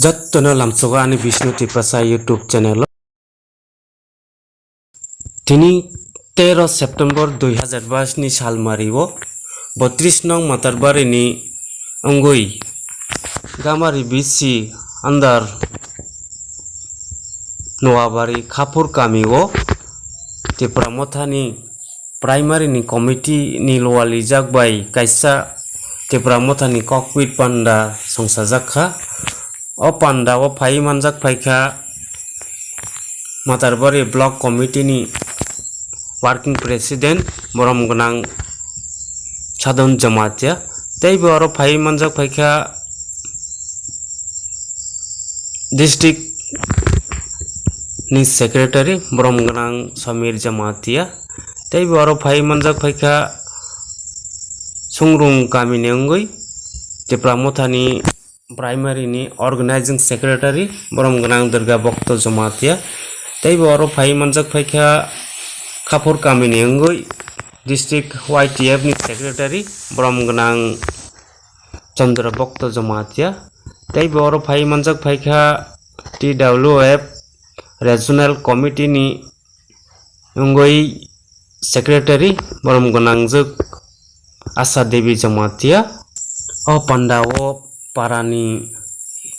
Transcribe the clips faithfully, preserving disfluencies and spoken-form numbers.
Jottono lamsogo ani Bishnu Tiprasa YouTube channel o. Tini tero September dui hazar bais ni salmari o botris nong Matarbari ni wngwi Gamari B C under Noabari Khapur kami o Tipra Mothani Primary ni committee ni lualijak bai kaisa Tipra Mothani kokpit panda songsajak kha. O panda o phai manjak phaikha Matarbari Block Committee ni Working President borom gwnang Sadon Jamatia, tei bo oro phai manjak phaikha District ni Secretary borom gwnang Samir Jamatia, tei bo oro phai manjak phaikha Sungrung kami ni wngwi Tipra Mothani Primary ni Organizing Secretary borom gwnang Durga Bhakta Jamatia, tei bo oro phai manjak phaikha Khapur kami ni wngwi District Y T F ni Secretary borom gwnang Chandra Bhakta Jamatia, tei bo oro phai manjak phaikha T W F Regional Committee ni wngwi Secretary borom gwnangjwk Asha Devi Jamatia. O panda o parani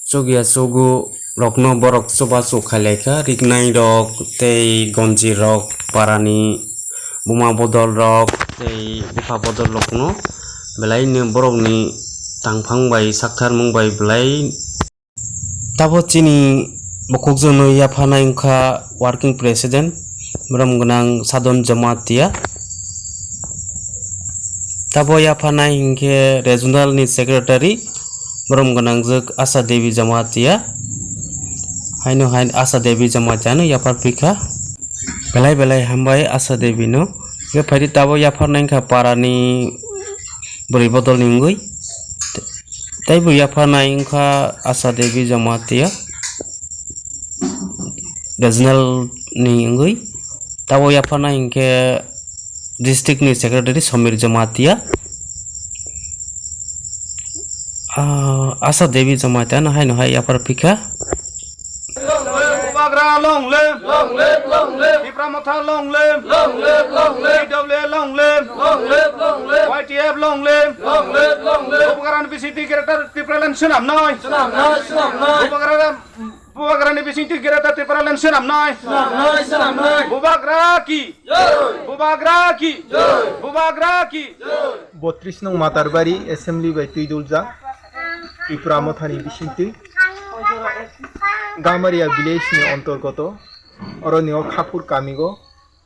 chukya chugu rokno borok chubachu khailaikha, riknai rok tei gonji rok parani buma bodol rok tei bupha bodol rokno belaino borokni tangphang bai saktharmung bai belai. Tabo chini bukhukjwkno yapharnai wngkha Working President, borom gwnang Sadon Jamatia. Tabo yapharnai hinkhe Regional ni Secretary, borom gwnangjwk Asha Devi Jamatia. Haino hai Asha Devi Jamatia no yaphar phikha. Belai belai hambai Asha Devi no. Hwnkhe phaidi tabo yapharnai wngkha parani bwrwi bodol ni wngwi. Tei bo yapharnai wngkha Asha Devi Jamatia, Regional ni wngwi. Tabo yapharnai hinkhe District ni Secretary Samir Jamatia. Ah, Asha Devi Jamatia no haino hai yaphar phikha. Bubagra long live! Long live, long live! Tipra Motha long live! Long live, long live! T W A long live! Long live, long live! Y T F long live! Long live, long live! Bubagra ni bisingtwi Greater Tipraland swnamnai! Swnamnai, swnamnai! Bubagra, Bubagra ni bisingtwi Greater Tipraland swnamnai! Swnamnai, swnamnai! Bubagra ki! Jai! Bubagra ki! Jai! Bubagra ki! Jai! Botris nong Matarbari Assembly bai twi duljak Tipra Mothani bisingtwi Gamaria village ni ontorgoto oroni o Khapur kamigo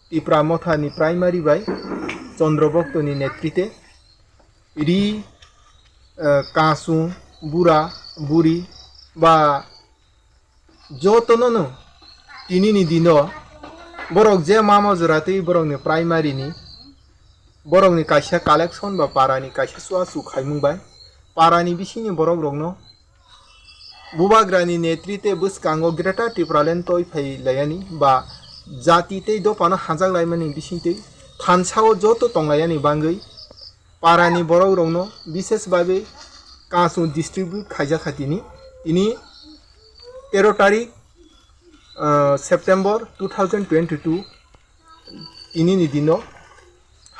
Tipra Mothani primary bai Chandra Bhakta ni netrite ri, eh, kasung, bura, buri ba jotono no tini ni dino borok je mama jora twi borok ni primary ni borok ni kaisa collection ba para ni kaisa chuachu khaimung bai para ni bising ni borok rok no Bubagra ni netrite bwskango Greater Tipraland toi phai layani ba jati tei dopha no hajak laimani bising twi thansa o joto tong layani bangwi para ni borok rok no bishes babe kasung distribute khaijak kha tini, tini tero tarik, ah, September two thousand twenty-two, tini ni dino.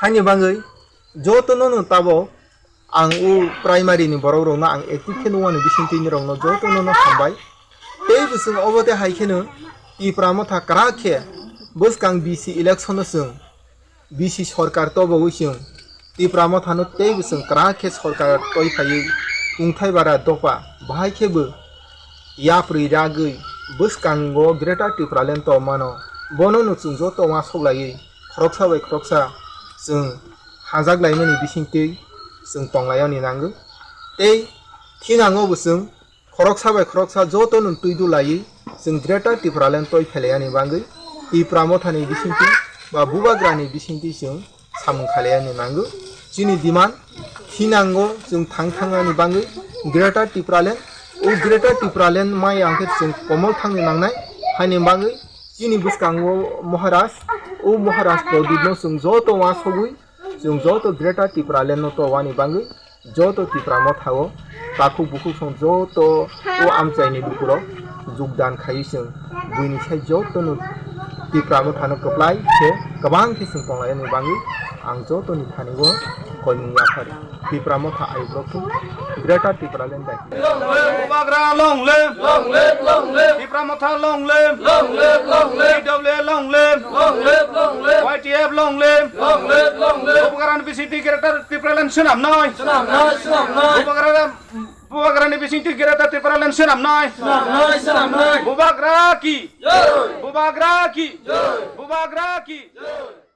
Haini bangwi joto no no tabo ang o primary ni borok rok no ang active khe nukmani bising twi ni rok no joto no no hambai. Tei bwswng obo tei hai kheno Tipra Motha kwrak khe bwskang B C election no chwng B C sorkar tobowi chwng Tipra Mothano tei bwswng kwrak khe sorkar toi phaiwi tungthai bara dopha bahai khe bo yapri ragwi bwskango Greater Tipraland tongmano. Bono no chwng joto uansuk laiwi khoroksa bai khoroksa chwng hajak laimani bisingtwi chwng tonglaiyani nango. Tei thinango bo chwng khoroksa bai khoroksa joto no twi dulaiwi chwng Greater Tipraland toi phelaiyani bangwi Tipra Mothani bisingtwi ba Bubagrani bisingtwi chwng samung khailaiyani nango. Chini demand thinango chwng thang thangnani bangwi Greater Tipraland, o Greater Tipraland maya hwnkhe chwng komol thangni nangnai, haini bangwi chini bwskango Maharaj, o Maharaj Pradipno chwng joto uansugwi chwng joto Greater Tipralandno towani bangwi Joto Tipra Motha o takhuk bukhuk song joto o amchaini lukurok jogdan khaiwi chwng buini sai jotono Tipra Mothano kwplai khe kwbang khe chwng tonglaini bagwi ang jotoni thani o koimung yaphari. Tipra Motha ayuk rok thung Greater Tipraland dai. Bubagra long live! Long live, long live! Tipra Motha long live! Long live, long live! T W A long live! Long live, long live! Y T F long live! Long live, long live! Bubagrani bisingtwi Greater Tipraland swnamnai! Swnamnai, swnamnai! Bubagra, Bubagrani bisingtwi Greater Tipraland swnamnai! Swnamnai, swnamnai! Bubagra ki! Jai! Bubagra ki! Jai! Bubagra ki! Jai!